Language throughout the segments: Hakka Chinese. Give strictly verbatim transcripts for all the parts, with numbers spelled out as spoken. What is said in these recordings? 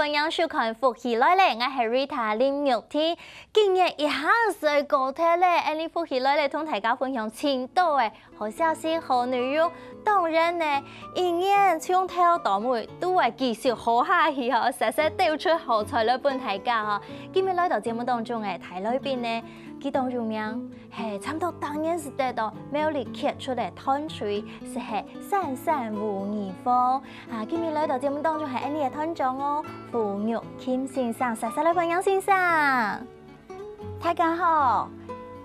歡迎收看《福氣來了》，𠊎係Rita林玉婷。今日一下子過忒了，恁呢《福氣來了》同大家分享盡多个好消息、好內容。當然呢，一年從頭到尾都會繼續好下去吼，實實鬥出好彩來分大家吼。今日來到節目當中个大來賓呢，佢當有名，係差毋多逐年就得到苗栗傑出个團隊，就係三山吳義峰。啊，今日來到節目當中係恁呢个團長哦，胡玉琴先生，煞煞來歡迎先生。大家好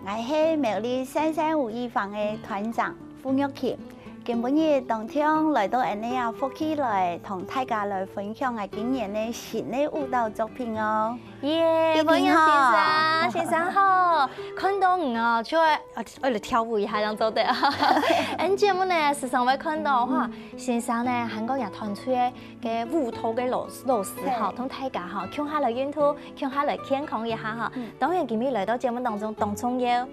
，𠊎係苗栗三山吳義峰个團長胡玉琴。今晡日當暢來到恁呢啊福氣來，同大家來分享𠊎今年个新个舞蹈作品哦。耶，歡迎先生，先生好。看到你哦，就愛愛來跳舞一下，恁樣做得啊。恁節目呢，時常會看到哈，先生呢，還過也團隊个舞蹈个老老師哈，同大家哈，共下來運動，共下來健康一下哈。當然，今日來到節目當中，當重要，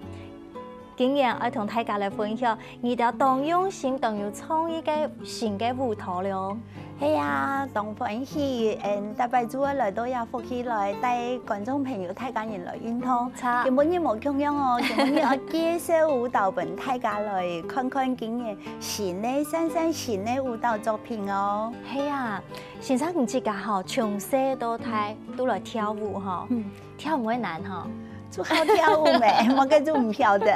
今日愛同大家來分享，你兜當用心、當有創意个新个舞蹈了。係啊，當歡喜，嗯，逐擺就會來到這福氣來，帶觀眾朋友大家人來運動。今晡日無共樣哦，今晡日愛介紹舞蹈分大家來看看今年新个、姍姍新个舞蹈作品哦。係啊，先生你自家吼，從細到大都來跳舞吼，跳舞會難吼？就好跳舞咩，麼个就毋曉得。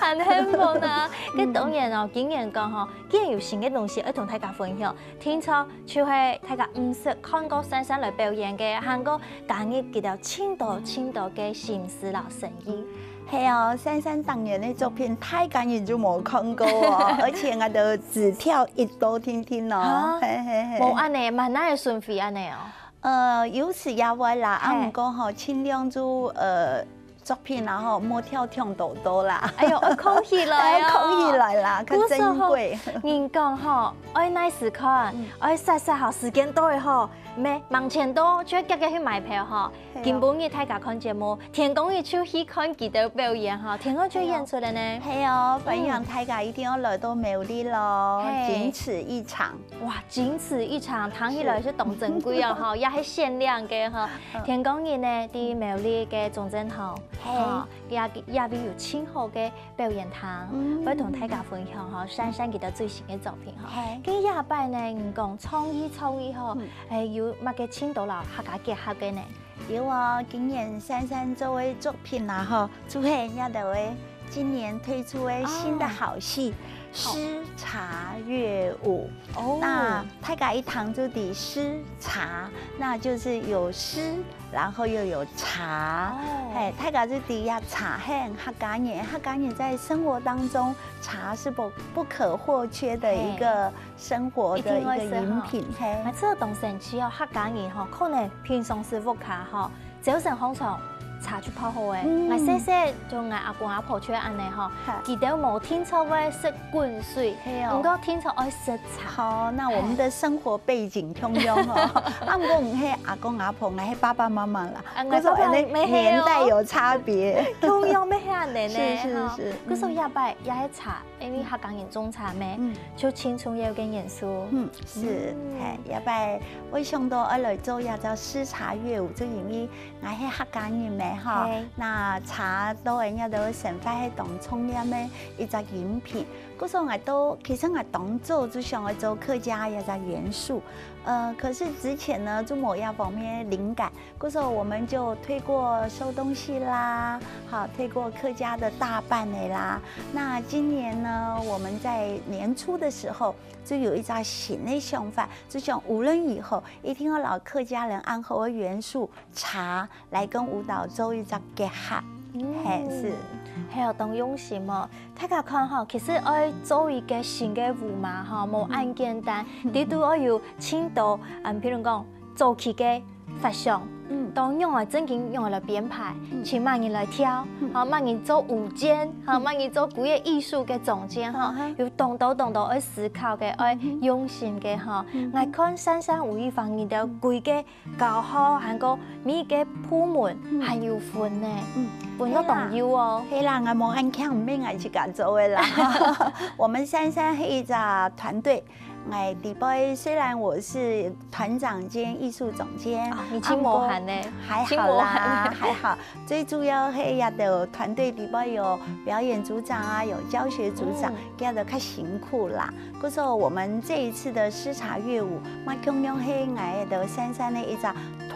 還很好呢。該當然哦，今年講吼，既然有新个東西愛同大家分享，聽說就係大家毋識看過姍姍來表演个，還過加入佢兜盡多盡多个心思摎誠意。 係哦，姍姍當年个作品，大家人就無看過哦，而且𠊎兜只跳一到定定哦。啊，係係係。無恁呢，蠻難个順序恁呢哦。呃，有時也會啦，啊，毋過吼，盡量就呃作品啦吼，莫跳忒多多啦。哎喲，愛空起來哦。愛空起來啦，較珍貴。故所吼，人講吼，愛耐時看，愛煞煞吼，時間到个吼， 咩，吂錢到，就遽遽去買票吼。今晡日大家看節目，天光日就去看佢兜表演吼，天光就演出了呢。係哦，歡迎大家一定愛來到苗栗咯，僅此一場。哇，僅此一場，聽起來係當珍貴哦吼，也係限量个吼。天光日呢，在苗栗个中正堂，吼，也也會有盡好个 表演廳，會同大家分享吼，姍姍佢兜最新个作品吼。該這擺呢，你講創意創意吼，誒，有麼个盡多摎客家結合个呢？有哦，今年姍姍做个作品啦吼，就係這兜个今年推出个新个好戲，詩茶樂舞。 哦，那大家一聽就知詩茶，那就是有詩，然後又有茶。哦，係，大家就知這茶係客家人，客家人在生活當中，茶是不不可或缺的一個生活的一個飲品。係，啊，這當神奇哦，客家人吼，可能平常時屋下吼， 朝晨䟘床，茶就泡好欸。𠊎細細就𠊎阿公阿婆就恁仔吼，佢兜無定著會食滾水，毋過定著愛食茶。好，那我們的生活背景共樣哦。啊，毋過毋係阿公阿婆，𠊎係爸爸媽媽啦。啊，𠊎爸爸媽媽年代有差別。共樣乜係恁仔呢，是是是。可是這擺也係茶，因為客家人種茶咩，就盡重要个元素。嗯，是，係，這擺𠊎想到愛來做這隻詩茶樂舞，就因為 𠊎係客家人咩吼，那茶對𠊎兜生活係當重要个一隻飲品。故所𠊎都，其實𠊎當早就想愛做客家這隻元素，呃，可是之前呢，就無這方面个靈感。故所我們就推過收東西啦，好，推過客家的大粄仔啦。那今年呢，我們在年初的時候，就有一隻新个想法，就想無論如何，一定愛摎客家人恁好个元素 茶來跟舞蹈做一隻結合，係，是。係哦，當用心哦。大家看吼，其實愛做一個新个舞嘛吼，無恁簡單，裡肚愛有盡多，嗯，譬如講早期个發想，嗯，到仰仔正經仰仔來編排，請麼人來跳，吼，麼人做舞監，吼，麼人做幾個藝術个總監吼，有當多當多愛思考个，愛用心个吼。𠊎看姍姍吳義峰佢兜幾個 教學，還過每個部門還有分呢，分到當幼哦。係啦，𠊎無恁慶，毋係𠊎自家做个啦。我們姍姍係一隻團隊，哎，底背虽然我是团长兼艺术总监，啊，你真无閒呢，啊，毋過還好啦，真無閒呢。還好。最主要係這兜團隊底背有表演组长啊，有教学组长，嗯。佢兜較辛苦啦。故所我们这一次的诗茶乐舞，嘛共樣係𠊎兜珊珊个一隻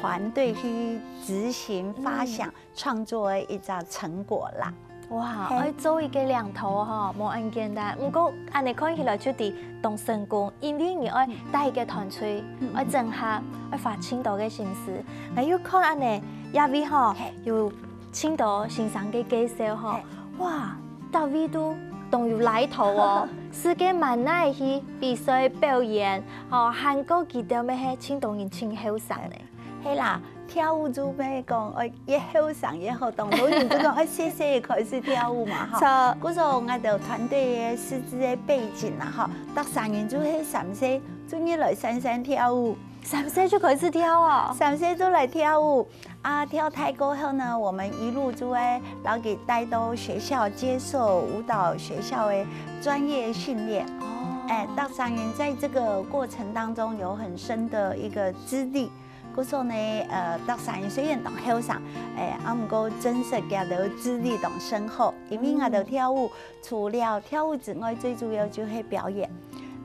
团队去执行发想，嗯。 创作个一隻成果啦。哇，嘿。愛做一个領頭吼，無恁簡單。毋過恁呢看起來就知當成功，因為你愛帶一个團隊，嗯。愛整合，愛花盡多个心思。𠊎又看恁呢，這位吼，嘿。有盡多先生个介紹吼，嘿。哇，逐位都當有來頭哦，世界滿哪去比賽表演，吼，還過佢兜乜係盡多人盡後生呢。 係啦，跳舞就毋係講，哎，越後生越好，當多人就講，哎，細細个開始跳舞嘛，吼。著。故所𠊎兜團隊个師資个背景啊，吼，逐儕人就係三歲，就入來珊珊跳舞。三歲就開始跳哦？三歲就來跳舞。啊，跳大過後呢，我們一路就會摎佢帶到學校接受舞蹈學校个專業訓練。哦。哎，逐儕人在這個過程當中有很深的一個資歷。 故所呢，呃，逐儕雖然當後生，哎，啊，毋過真實佢兜資歷當深厚，因為𠊎兜跳舞，除了跳舞之外，最主要就係表演。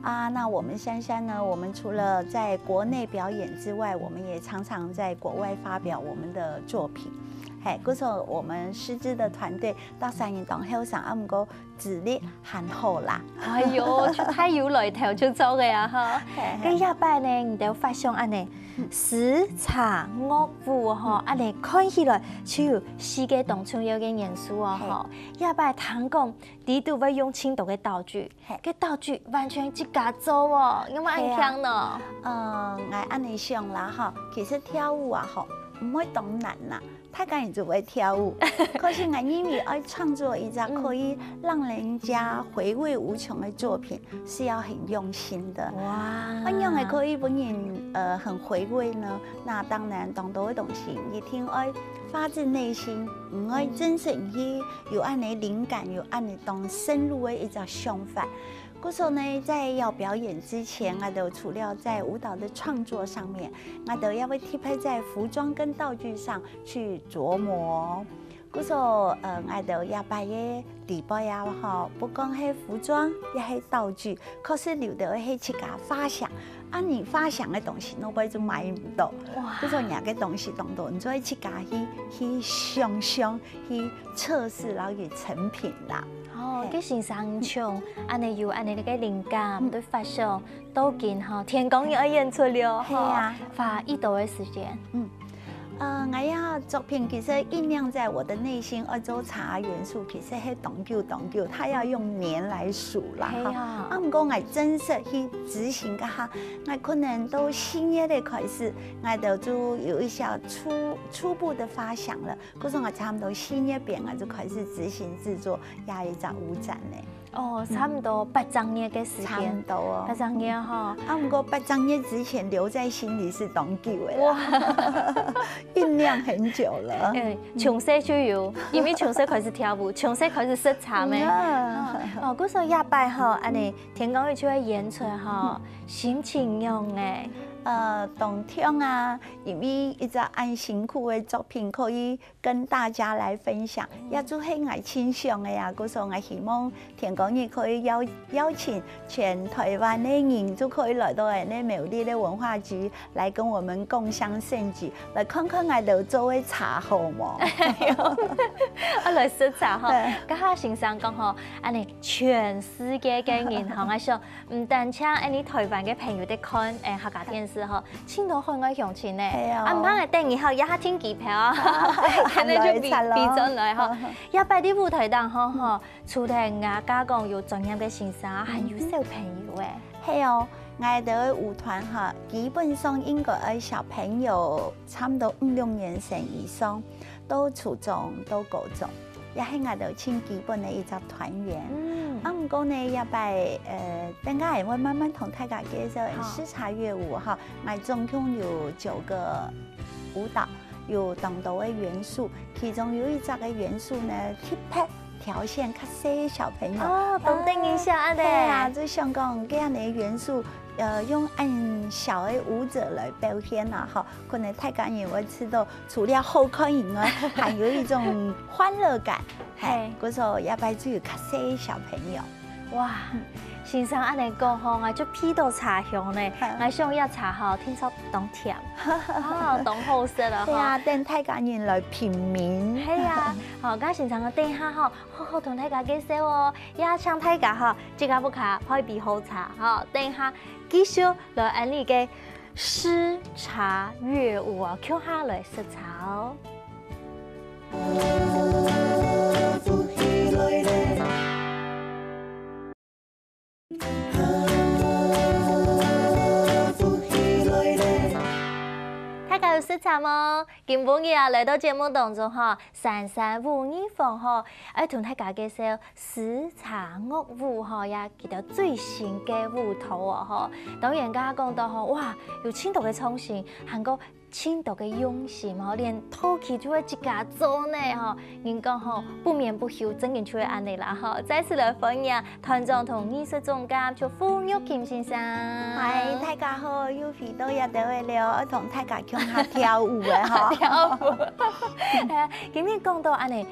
啊，那我們珊珊呢，我們除了在國內表演之外，我們也常常在國外發表我們的作品。嘿，故所我們師資的團隊，逐儕人當後生，啊，毋過 資歷還好啦。哎喲，就大有來頭就著个啊哈。嘿，嘿。該這擺呢，你兜發想恁呢，嗯。詩茶樂舞吼，嗯。恁呢看起來就有四个當重要个元素哦，嘿。吼。這擺聽講，裡肚會用盡多个道具，嘿。該道具完全自家做哦，有無恁慶呢？嘿啊。呃，𠊎恁呢想啦吼，其實跳舞啊吼，毋會當難啦。 大家人就會跳舞。可是𠊎認為愛創作一隻可以讓人家回味無窮的作品，是要很用心的。哇。仰般个可以分人，呃，很回味呢？那當然，當多个東西一定愛發自內心，你愛真誠去有恁呢靈感，有恁呢當深入个一隻想法。 故所呢，在要表演之前，𠊎兜除了在舞蹈的創作上面，𠊎兜也會特別在服裝跟道具上去琢磨。故所，呃，𠊎兜這擺个底背啊，吼，不管係服裝，也係道具，確實有兜係自家發想，啊，你發想个東西，外背就買毋到。哇。故所若个東西當多，你就愛自家去，去想想，去 測試，然後去成品啦。哦，嘿。該先生像恁呢有恁呢个靈感，嗯。對發想，到今吼，天光日愛演出了，係啊。吼，花幾多个時間？嗯。呃，𠊎這作品其實醞釀在我的內心，愛做茶元素，其實係當久當久，它要用年來數啦，哈。係啊。啊，毋過𠊎真實去執行該下，𠊎可能到四月个開始，𠊎就，就有一些初，初步的發想了。 故所𠊎差毋多四月邊，𠊎就開始執行製作這一隻舞展呢。哦，差毋多八隻月个時間。差毋多哦。八隻月吼。啊，毋過八隻月之前留在心裡是當久个啦。哇。醞釀很久了。欸，從細就有，因為從細開始跳舞，從細開始食茶咩。嗯啊。哦，哦，故所這擺吼，恁呢，天光日就會演出吼，心情仰仔？呃，當暢啊，因為一隻恁辛苦个作品可以 跟大家來分享，也就係𠊎盡想个啊。故所𠊎希望天光日可以邀，邀請全台灣个人，就可以來到𠊎个苗栗个文化局，來跟我們共襄盛舉，來看看𠊎兜做个茶好無？啊，來食茶吼。對。剛剛先生講吼，恁呢全世界个人吼，𠊎想 毋單淨恁呢台灣个朋友在看，欸，客家電視吼，盡多海外鄉親呢。係啊。啊，毋怕𠊎等你吼，這下訂機票啊，啊，可能就飛，來，來咯。飛轉來吼。好，好。這擺在舞台頂吼，吼，除了𠊎家講有專業个先生啊，還有小朋友欸。係哦，𠊎兜个舞團吼，基本上應該愛小朋友差毋多五六年生以上，到初中、到高中。 也係𠊎兜盡基本个一隻團員。嗯。啊，毋過呢，這擺，呃，等下𠊎會慢慢同大家介紹，好。詩茶樂舞哈，𠊎總共有九個舞蹈，有當多个元素，其中有一隻个元素呢，特別挑選較細个小朋友。哦，當得人惜恁呢。係啊，就想講，這樣个元素呃，用恁小个舞者來表現啦，吼，可能大家人會知道，除了好看以外，還有一種歡樂感。嘿，嘿。故所這擺就有較細个小朋友。哇，先生恁樣講吼，𠊎就鼻到茶香呢，嗯。𠊎想這茶吼，聽說當甜，啊，當好食啊，吼。對啊，等大家人來品茗。係啊，好，該先生啊，等一下吼，好好同大家介紹哦，也請大家吼，自家屋下泡一杯好茶，吼，等一下繼續來恁樣个詩茶樂舞哦，共下來食茶哦。大家有食茶無？今晡日啊，來到節目當中吼，珊珊舞藝坊吼，愛同大家介紹詩茶樂舞吼，也佢兜最新个舞蹈哦吼。當然，剛剛講到吼，哇，有盡多个創新，還過盡多个用心吼，連陶器就會自家做呢吼。人講吼，不眠不休，真經就會恁樣啦吼。再次來歡迎團長同藝術總監就傅玉琴先生。嗨，大家好，又回到這兜个了，愛同大家共下跳舞个吼。跳舞。今日講到恁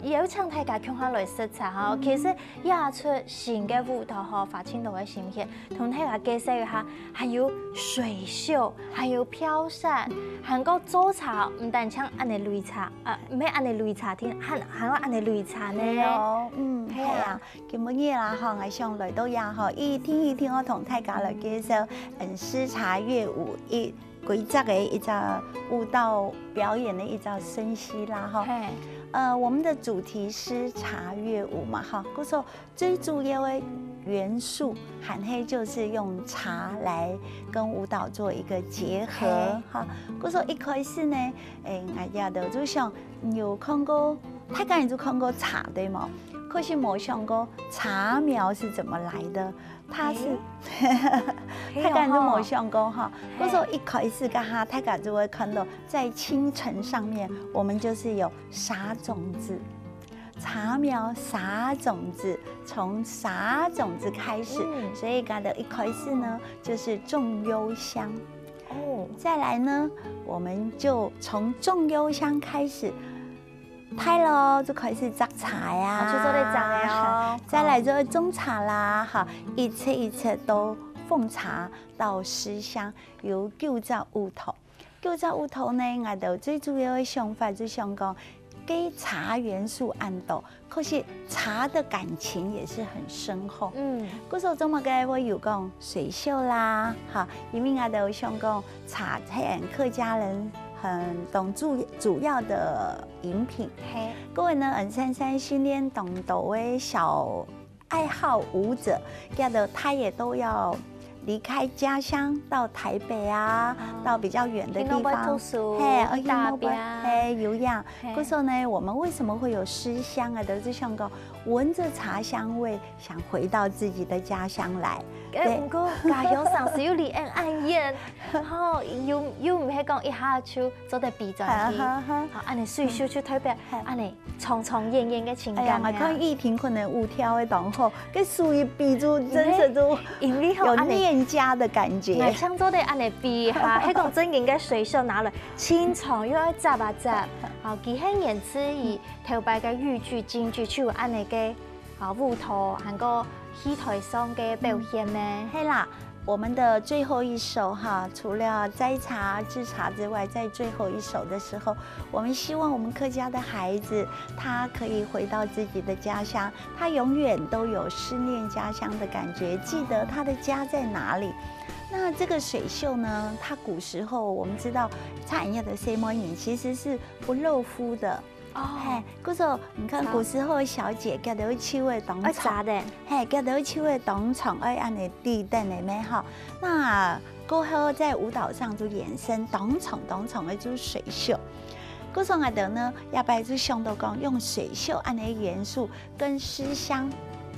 樣，邀請大家共下來食茶吼，其實這齣新个舞蹈吼，花盡多个心血，同大家介紹一下，還有水繡，還有飄扇，還過做茶，毋單淨恁樣擂茶，啊，毋係恁樣擂茶廳，還，還有恁樣擂茶呢。係哦，嗯，係啊。係啊。今晡日啦吼，𠊎想來到這吼，一定一定愛同大家來介紹，嗯，詩茶樂舞一，規則个一隻舞蹈表演个一隻順序啦吼。嘿。呃，我們的主題詩茶樂舞嘛吼，故所 最主要个元素，還係就是用茶來跟舞蹈做一個結合，嘿。哈。故所一開始呢，誒，𠊎這兜就想，你有看過，大家人就看過茶，對無？可是無想過茶苗是怎麼來的，它是，誒。大家人都無想過哈。嘿哦吼。故所一開始，該下大家就會看到，在青塵上面，我們就是有撒種子。 茶苗撒種子，從撒種子開始，嗯。所以它的一開始呢，就是種幽香。哦。再來呢，我們就從種幽香開始，大囉，就開始摘茶呀，啊，就做得摘了哦。再來就種茶啦，哈，一直一直到奉茶到詩香，有九隻舞蹈。 九隻舞蹈呢，𠊎兜最主要个想法就想講，該茶元素恁多，可是茶的感情也是很深厚。嗯。故所做麼个會有講水繡啦，哈，因為𠊎兜想講茶係客家人很當主，主要的飲品。嘿。過後呢，嗯，珊珊訓練當多个小 愛好舞者，這兜他也都要離開家鄉到台北啊，哦。到比較遠的地方。去外國讀書，嘿，去打拚。嘿，有影。嘿。故所呢，我們為什麼會有詩香啊？就是想講，聞著茶香味，想回到自己的家鄉來。誒，對。毋過家鄉城市又離恁遠，吼，又，又毋係講一下就做得飛轉去。哈哈哈。好，恁樣水繡就特別，嘿。恁樣 長長遠遠个情感呀。哎呀，𠊎看玉婷可能舞跳个當好，該手一比就真是就因為吼，有戀家的感覺。恁樣，𠊎想做得恁樣比哈，係講正經个水繡拿來，清爽又愛眨啊眨，好，佢係源自於頭擺个豫劇、京劇，就有恁樣个，啊，舞蹈，還過戲台上个表現咩？嗯，係啦， 我們的最後一首哈，除了摘茶、製茶之外，在最後一首的時候，我們希望我們客家的孩子，他可以回到自己的家鄉，他永遠都有思念家鄉的感覺，記得他的家在哪裡。那這個水繡呢，它古時候我們知道，茶園的細妹人其實是不露膚的， 哦。嘿，故所你看，古時候个小姐，腳頭手个當長，愛紮个。嘿，腳頭手个當長，愛恁樣戴等个咩吼。那過後在舞蹈上就衍生當長當長个就水繡。故所𠊎兜呢，這擺就想到講，用水繡恁樣个元素跟詩香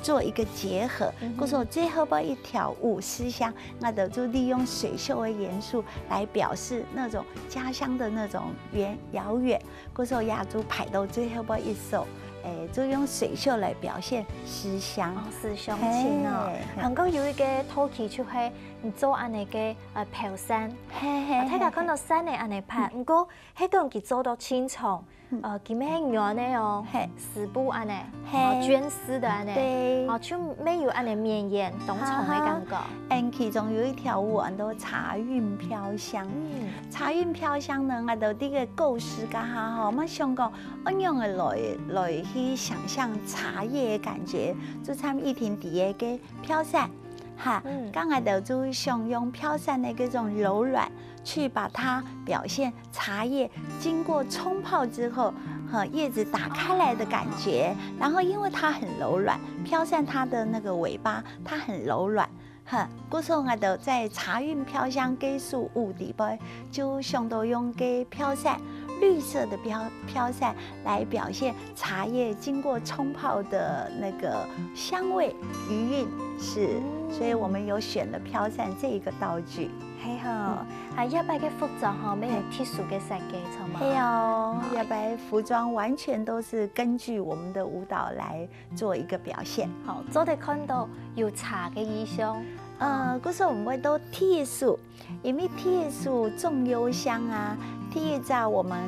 做一個結合。嗯哼。故所最後尾一條舞，詩香，𠊎兜就利用水繡个元素來表示那種家鄉的那種遠，遙遠。 故所也就排到最後尾一首，誒，就用水袖來表現思鄉。哦，思鄉情哦。嘿，嘿。還過有一個特技就係你做恁呢个，呃，飄傘。嘿，嘿，啊，大家看到傘个恁呢拍，嗯。毋過，該個佢做到盡長，嗯。呃，佢乜係軟个哦，嘿。絲布恁呢，嘿。哦，繭絲个恁呢，對。哦，就乜有恁呢綿延當長个感覺。哈哈。嗯，其中有一條舞安到茶韻飄香。嗯。茶韻飄香呢，𠊎到這個構思該下吼，𠊎想講， 仰般个來，來去想像茶葉个感覺，就參一定底下个飄散，哈，嗯。剛才的就想用飄散的這種柔軟，去把它表現茶葉經過沖泡之後，哈，葉子打開來的感覺，然後因為它很柔軟，飄散它的那個尾巴，它很柔軟， 哈，故所𠊎兜在茶韻飄香這首舞裡背，就想到用該飄散，綠色的飄，飄散來表現茶葉經過沖泡的那個香味、餘韻，是，嗯。所以我們有選了飄散這一個道具。係吼，嗯。啊，這擺个服裝吼，乜有特殊个設計，著無？係哦，這擺服裝完全都是根據我們的舞蹈來 做一個表現。好，做得看到有茶个意象。呃，故所𠊎兜第一首，因為第一首《贈幽香》啊，第一隻我們，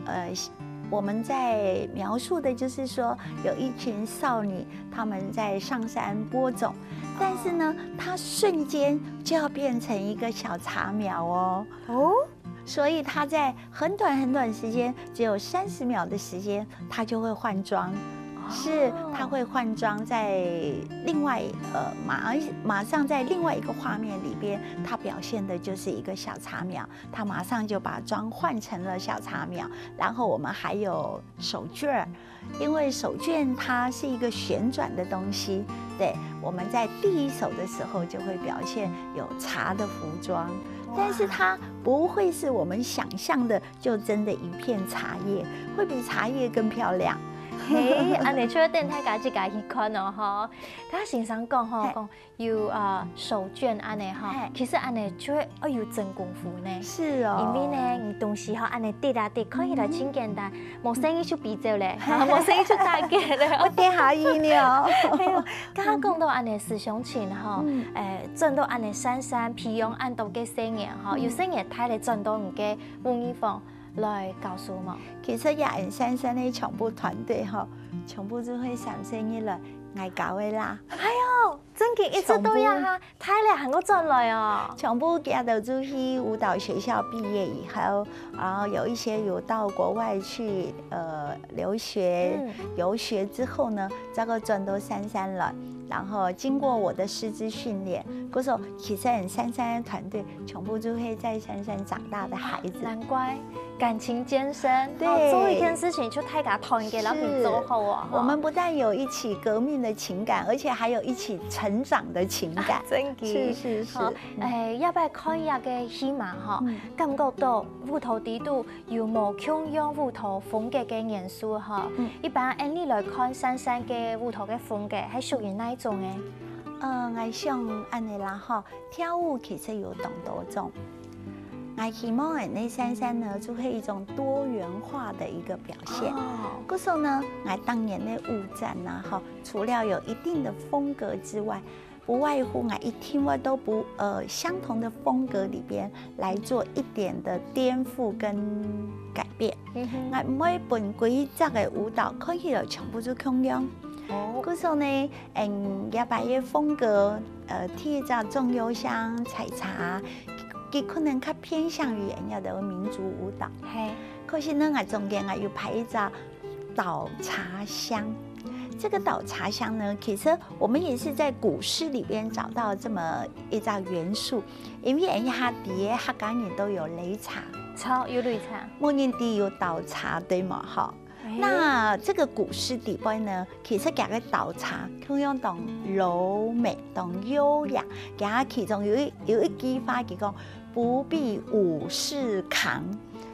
呃，我們在描述的就是說，有一群少女，她們在上山播種，但是呢，它瞬間就要變成一個小茶苗哦。哦？ 所以它在很短很短時間，只有三十秒的時間，它就會換裝。哦。是，它會換裝在另外，呃，馬，馬上在另外一個畫面裡邊，它表現的就是一個小茶苗，它馬上就把裝換成了小茶苗。然後我們還有手绢兒， 因為手绢它是一個旋轉的東西，對，我們在第一首的時候就會表現有茶的服裝，哇。但是它不會是我們想像的，就真的一片茶葉，會比茶葉更漂亮。嘿，恁呢就愛等大家自家去看哦，吼。頭先生講吼，嘿。講 有，呃，手绢恁呢吼，嘿。其實恁呢就會愛有真功夫呢。是哦。因為呢，你東西吼恁呢跌啊跌，看起來真簡單，嗯。無細義就飛走咧，嘿。無細義就打結咧。會跌下去呢哦。係哦，剛剛講到恁呢思鄉情吼，嗯。誒，轉到恁呢山山，培養恁多个細人吼，嗯。有細人大咧轉到你个舞藝坊來教書無？其實也恁山山个全部團隊吼，全部就係三歲以來，𠊎教个啦。哎喲， 真个，一直到這下，大咧還過轉來哦。全部佢兜就去舞蹈學校畢業以後，然後有一些有到國外去，呃，留學、嗯。遊學之後呢，再過轉到山山來，然後經過我的師資訓練，故所其實𠊎山山个團隊全部就係在山山長大的孩子。難怪。 感情艱深，對。哦，做一件事情就大家團結，然後去做好啊，是。哈。我們不但有一起革命的情感，而且還有一起成長的情感。真的。是，是，是。好，嗯。誒，這擺看這个戲碼吼，嗯。感覺到舞蹈裡肚有無共樣舞蹈風格个元素吼。嗯。一般恁呢來看珊珊个舞蹈个風格，係屬於哪一種个？呃，𠊎想恁呢啦吼， 跳舞其實有當多種。𠊎希望𠊎个珊珊呢，就係一種多元化的一個表現。哦。故所呢，𠊎當年个舞展啊，吼，除了有一定的風格之外，不外乎𠊎一定會都不，呃，相同的風格裡邊來做一點的顛覆跟改變。嗯哼。𠊎毋會分歸隻个舞蹈看起來全部就共樣。哦。故所呢， 嗯，這擺个風格，呃，第一隻《贈幽香》採茶，佢可能較偏向於𠊎兜个民族舞蹈。嘿。可是呢，𠊎中間𠊎有排一隻倒茶香。這個倒茶香呢，其實我們也是在古詩裡邊找到這麼一隻元素，因為𠊎下底个客家人都有擂茶。著，有擂茶。無人知有倒茶，對無？吼。 那這個古詩底背呢，其實佢个倒茶，共樣當柔美、當優雅。佢其中有一，有一句話，佢講：「不必武士扛。」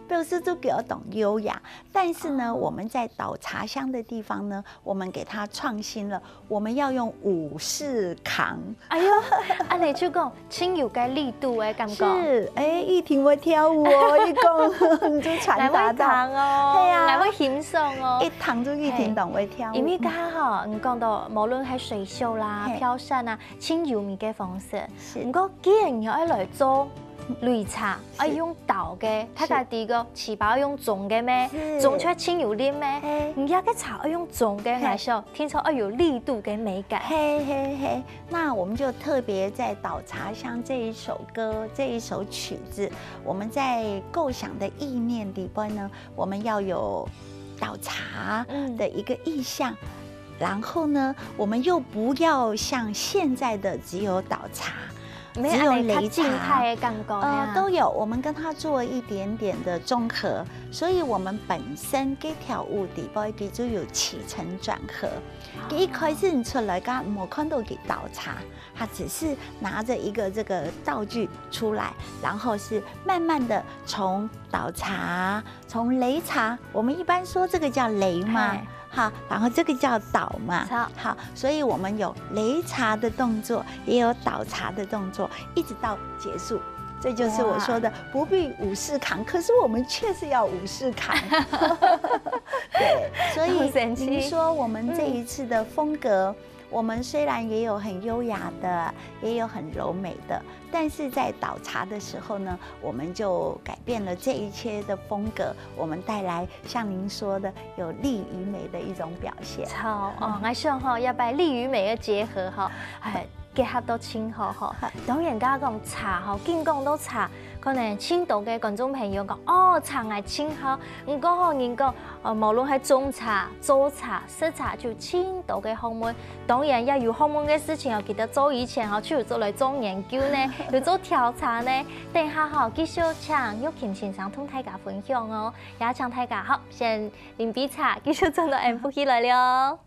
表示自己要懂优雅。但是呢，我们在倒茶香的地方呢，我们给它创新了，我们要用武士扛。哎呦，恁樣就講，真有个力度个感覺。是，哎，玉婷會跳舞哦，一講就傳達到。來，會彈哦，對啊。來，會欣賞哦。一彈就玉婷懂會跳舞。因為剛剛吼，你講到無論係水袖啦、嘿。飄扇啊，真優美个方式。是。毋過，既然你愛來做擂茶，愛用倒个，大家第一个粢包愛用重个咩？是。重出來真有力咩？嘿。你這个茶愛用重个，嘿。來說，聽說愛有力度个美感。嘿嘿嘿，那我们就特别在倒茶香这一首歌，这一首曲子，我们在构想的意念里边呢，我们要有倒茶的一个意象。嗯。然后呢，我们又不要像现在的只有倒茶，没有，只有擂茶。哎，它静态的感觉，呃，哎呀。都有，我们跟它做一点点的综合，所以我们本身给跳舞底背就有起承转合。哦。一开始你出来，刚刚没看到给倒茶，他只是拿着一个这个道具出来，然后是慢慢的从倒茶，从擂茶，我们一般说这个叫擂嘛，嘿。好，然后这个叫倒嘛，好。好，所以我们有擂茶的动作，也有倒茶的动作，一直到结束。这就是我说的，哇。不必武士扛，可是我们确实要武士扛。对，所以好神奇。您说我们这一次的风格，嗯。我们虽然也有很优雅的，也有很柔美的，但是在倒茶的时候呢，我们就改变了这一切的风格，我们带来像您说的有力与美的一种表现。好，哦，嗯。𠊎想吼，這擺力與美个结合吼，哎，结合到真好吼。好。當然，剛剛講茶吼，緊講到茶，可能真多个觀眾朋友講，哦，茶𠊎真好。毋過吼，人講，呃，無論係種茶、做茶、食茶，就真多个學問。 當然，也有學問个事情哦，記得做以前哦，就有做來做研究呢，有做調查呢。等下吼，繼續請玉琴先生同大家分享哦。也請大家好，先啉杯茶，繼續轉到𫣆屋起來了。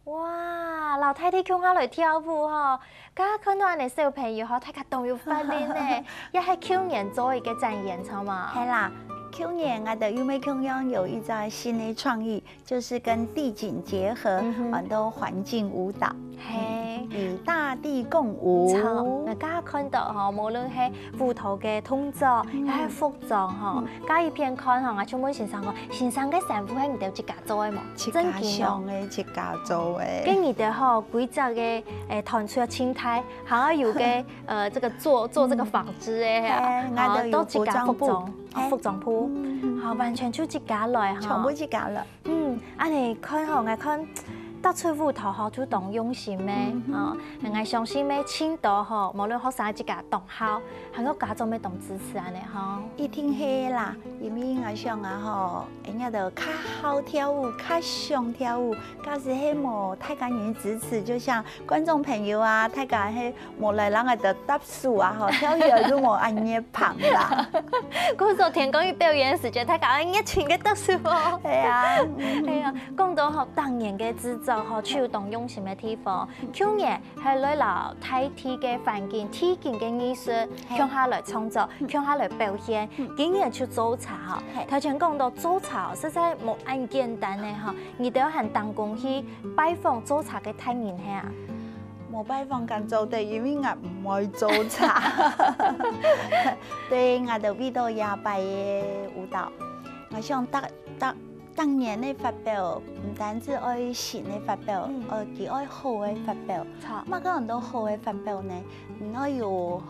哇，摎大弟共下來跳舞吼，剛剛看到恁樣小朋友吼，大家當有活力呢，也係舊年做一个展演，著無？係啦，舊年𠊎兜又乜共樣有一隻新个創意， 就是跟地景结合，嗯哼。玩到環境舞蹈，嘿。嗯，與大地共舞。著，𠊎剛剛看到吼，無論係舞蹈个動作，嗯。還係服裝吼，嗯。該一片看吼，𠊎就問先生講，先生个衫褲係你兜自家做个無？自家想个，真个哦。自家做个。該你兜吼，規隻个，誒，團隊个青苔，還有个，呃，這個做，做這個紡織个，嘿，哦，𠊎兜有都自家服裝，服裝部。哦，嘿。服裝部。嗯，嗯，嗯。好，完全就自家來吼。全部自家來。 嗯，恁樣看吼，𠊎看踏出舞台吼，就當用心个，嗯哼。哦，𠊎相信乜盡多吼，無論學生自家當好，還有家長乜當支持恁樣吼。一定係啦，因為𠊎想啊吼，人家都較好跳舞，較想跳舞，假使係無大家人支持，就像觀眾朋友啊，大家係無來讓𠊎兜搭手啊吼，跳起來就無恁熱捧啦。故所天光日表演時節，大家愛熱情个搭手哦。係啊，嗯。係啊，講到吼，當年个製作吼，就有當用心个地方。舊年係來摎大地个環境、地景个藝術，嘿。共下來創作，嗯。共下來表現。嗯。今年就做茶吼，嘿。頭前講到做茶哦，實在無恁簡單呢吼。你兜還當講去拜訪做茶个大人係啊？ 無拜訪敢做得，因為𠊎毋會做茶。對，𠊎就為到這擺个舞蹈，𠊎想逐，逐，逐年个發表，毋單止愛新个發表，嗯。愛佢愛好个發表。嗯。著。麼个安到好个發表呢？你愛有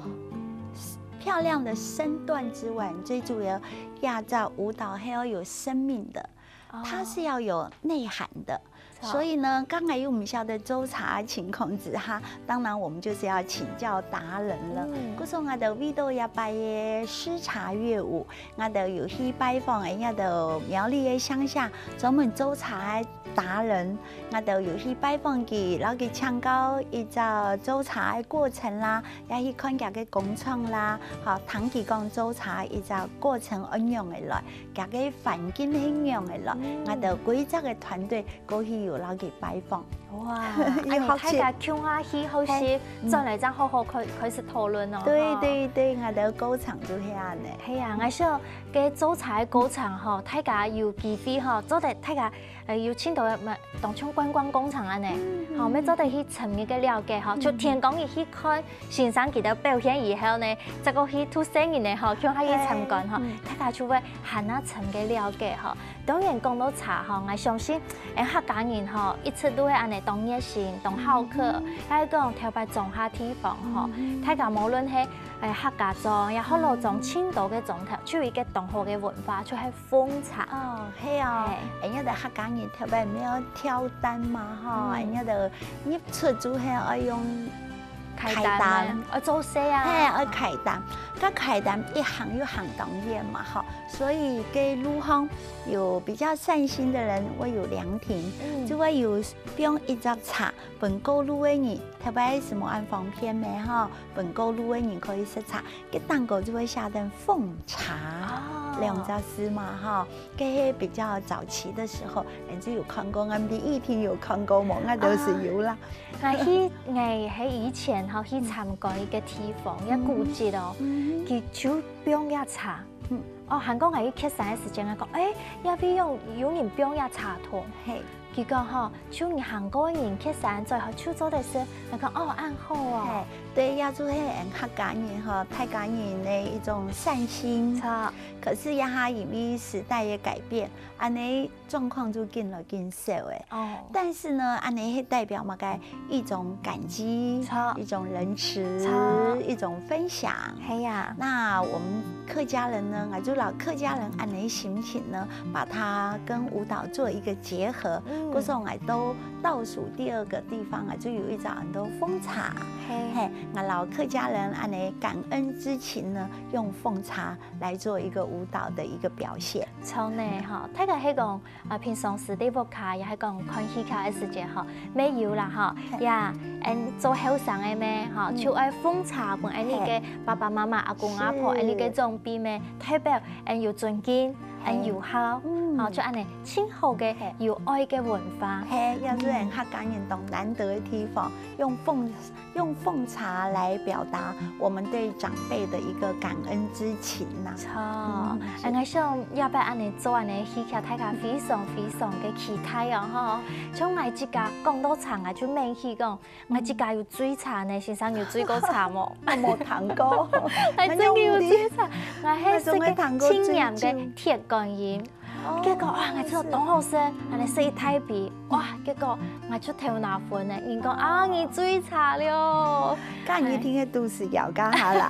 漂亮的身段之外，最主要這隻舞蹈還要有生命的。哦。它是要有內涵的。 所以呢，剛才又毋曉得做茶个情況之下，當然我們就是要請教達人了。嗯。故所𠊎兜為到這擺个詩茶樂舞，𠊎兜有去拜訪人家的苗栗个鄉下，專門做茶个達人，𠊎兜有去拜訪佢，摎佢請教一隻做茶个過程啦，也去看佢个工廠啦，吼，聽佢講做茶一隻過程仰般个來，佢个環境係仰般个來，嗯。𠊎兜歸隻个團隊 過去有摎佢拜訪。哇，恁呢大家共下去學習，嘿，嗯。轉來正好好開，開始討論哦，對，吼。對，對，𠊎兜過程就係恁呢。係啊，𠊎想該做茶个過程吼，大家有機會吼，做得大家，呃，有盡多个，當像觀光工廠恁呢，嗯，吼，嗯。愛做得去深入个了解吼，嗯。就天光日去看先生佢个表現以後呢，再過去渡細人仔吼，共下去參觀吼，嘿，嗯。大家就會還較深个了解吼。 當然講到茶吼，𠊎相信，𠊎客家人吼，一直都係恁呢當熱心、當好客，嗯。還係講頭擺庄下地方吼，嗯。大家無論係，誒，客家庄，也學老庄，嗯。盡多个庄頭，就有一個當好个文化，就係奉茶。哦，係哦，嘿。人家个客家人頭擺毋係愛挑擔嘛吼，嗯。人家个入出就係愛用 㧡擔，㧡擔。愛做事啊。嘿，愛㧡擔。該㧡擔一行又行當遠嘛，吼，所以該路項有比較善心的人會有涼亭，嗯。就會有放一隻茶，分過路个人，特別係無恁方便个吼，分過路个人可以食茶，該頂高就會寫等奉茶，哦。兩隻字嘛，吼。 該係比較早期的時候，𠊎就有看過，𠊎毋知玉婷有看過無？𠊎都係有啦。啊。𠊎去，𠊎係以前吼去參觀一個地方，一個古蹟哦，嗯。佢就放這茶。嗯。哦，還過𠊎去蹶山个時間，𠊎講，誒，這位有，有人放這茶桶。嘿。佢講吼，就你行過人蹶山最好就做得食。𠊎講，哦，恁好哦。嘿，對，這就係𠊎客家人吼，大家人个一種善心。著。 可是這下因為時代个改變，恁呢狀況就緊來緊少了。哦。但是呢，恁呢係代表麼个？一種感激，著。一種仁慈，著。一種分享。係啊。那我們客家人呢，啊，就摎客家人恁呢心情呢，把它跟舞蹈做一個結合。嗯。故所𠊎兜倒數第二個地方啊，就有一隻安到奉茶。嘿。嘿，𠊎摎客家人恁呢感恩之情呢，用奉茶 來做一個舞蹈的一個表現。著呢，吼，大家係講，啊，平常時在屋下，也係講看戲劇个時節吼，乜有啦吼，嘿。也，嗯，做後生个乜，吼，嗯。就愛奉茶分𠊎俚个嘿。爸爸媽媽、阿公阿婆，是。𠊎俚个長輩乜，代表，嗯，有尊敬，嗯，嘿。有孝，嗯。吼，就恁呢，盡好个嘿。有愛个文化。嘿，也係嗯。客家人當難得个地方，用奉 用奉茶來表達我們對長輩的一個感恩之情吶。著，嗯，是。哎，𠊎想這擺恁呢做恁呢戲劇，大家非常非常个期待哦，吼。像𠊎自家講到茶，𠊎就愐起講，𠊎自家有醉茶呢，先生有醉過茶無？𠊎無聽過。𠊎真个有醉茶，𠊎係食个青年个鐵觀音。 哦，結果啊，𠊎知道當好食，恁呢食一大杯，哇，結果𠊎就頭那昏呢，人講啊，你醉茶了。該你聽个都係要幹哈啦？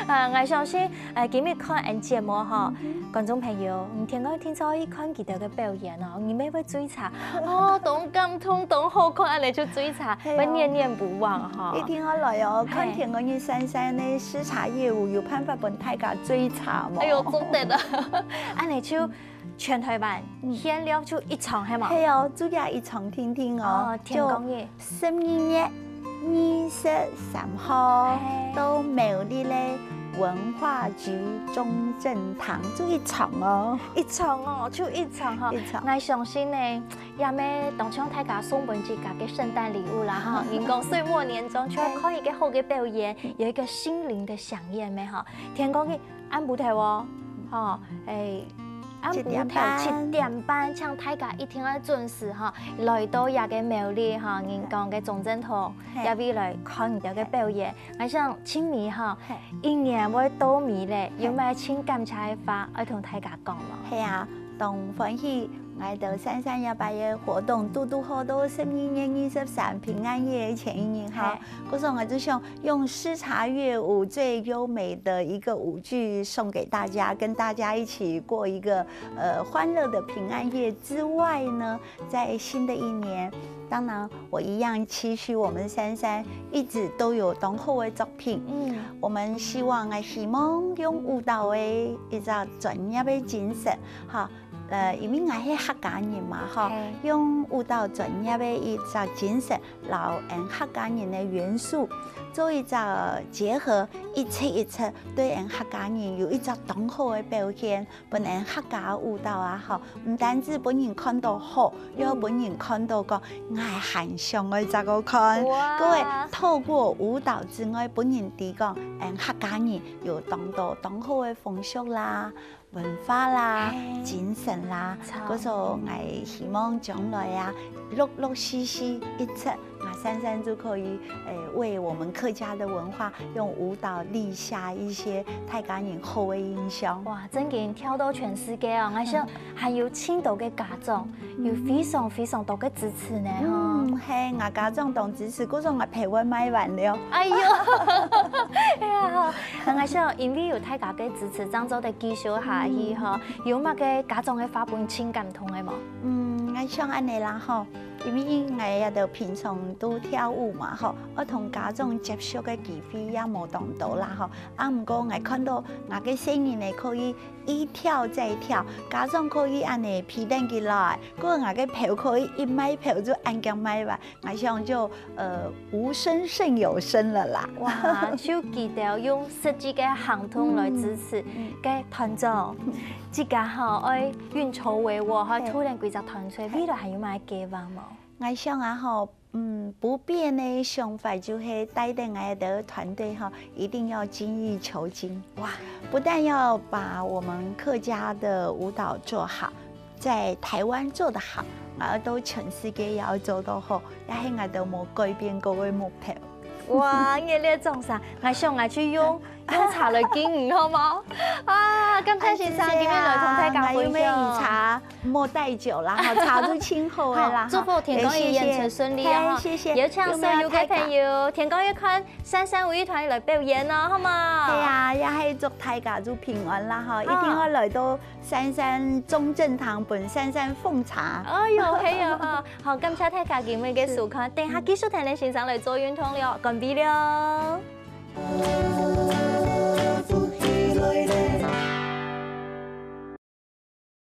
啊，𠊎相信，呃，今日看𠊎節目吼，嗯哼。觀眾朋友，你天光日聽朝去看佢兜个表演哦，你乜會醉茶，哦，當感動，當好看，恁呢就醉茶，嘿哦。會念念不忘吼。一定愛來哦，看嘿。天光日姍姍个詩茶樂舞，有辦法分大家醉茶無？哎喲，做得啊！恁呢就 全台灣，嗯。限量就一場，係無？係哦，就這一場定定哦，哦，天光日。就十二月二十三號，嘿。到苗栗个文化局中正堂，就一場哦。一場哦，就一場吼。一場。𠊎相信呢，也乜當像大家送分自家个聖誕禮物啦吼。人講歲末年終，就愛看一個好个表演，有一個心靈的饗宴咩吼。天光日 暗晡頭哦，吼，哎，暗晡頭七點半。七點半，請大家一定愛準時吼，來到這个苗栗吼，人講个中正堂，嘿。這位來看佢兜个表演。嘿。𠊎想清明吼，嘿。一年會到尾咧，嘿。有麼个盡感謝个話，愛同大家講無？係啊，當歡喜 𠊎兜三三一八个活動，堵堵好到十二月二十三平安夜前一日哈。故所𠊎就想用施茶樂舞最優美的一個舞劇送給大家，跟大家一起過一個呃歡樂的平安夜之外呢，在新的一年，當然我一樣期許我們三三一直都有當好的作品。嗯，我們希望啊，希望用舞蹈的一隻專業的精神，哈，呃，因為𠊎係客家人嘛，吼，用舞蹈專業个一隻精神，摎𫣆客家人个元素做一隻結合，一切一切對𫣆客家人有一隻當好个表現，分𫣆客家舞蹈啊，吼，毋單止分人看到好，又分人看到講，𠊎還想愛再過看，各位透過舞蹈之外，分人知講，𫣆客家人有當多當好个風俗啦。 文化啦、精神啦，故所𠊎希望將來啊，陸陸續續一直，𠊎三三就可以，誒，為我們客家的文化用舞蹈立下一些大家人好的印象。哇，真經跳到全世界哦！𠊎想還有盡多个家長，有非常非常多个支持呢，吼。嗯，係，𠊎家長當支持，故所𠊎票會賣完了。哎喲，哎呀， 𠊎想因為有大家个支持，正做得繼續下去吼。有麼个家長个話分你盡感動个無？嗯，𠊎想恁仔啦吼，因為𠊎也都平常都跳舞嘛吼，愛同家長接觸个機會也無當多啦吼。啊，毋過𠊎看到𠊎个細人仔可以一跳再跳，家長可以恁仔陪等佢來，過𠊎个票可以一賣票就恁遽賣完。 𠊎想就，呃，無聲勝有聲了啦。哇，就記得用實際个行動來支持。該團長，自家吼愛運籌帷幄，吼，突然歸隻團隊，未來還有麼个計畫無？𠊎想啊吼，嗯，不變个想法就係帶等𠊎兜團隊吼，一定要精益求精。哇，不但要把我們客家的舞蹈做好， 在台灣做得好，𠊎兜全世界也愛做到好，也係𠊎兜無改變過个目標。哇，你這種啥，𠊎想𠊎去用用茶來敬你，好無？啊，感謝先生今日來同大家分享。茶莫帶酒啦，哈，茶就盡好个啦。祝福天光日演出順利啊！謝謝，有請所有个朋友，天光日看三三五一團來表演哦，好無？係啊，也係祝大家就平安啦，哈，一定要來到 三三中正堂分三三奉茶。哎喲，係啊，哈，好，感謝大家今日个收看，等下繼續聽恁先生來做運動了，乾杯了。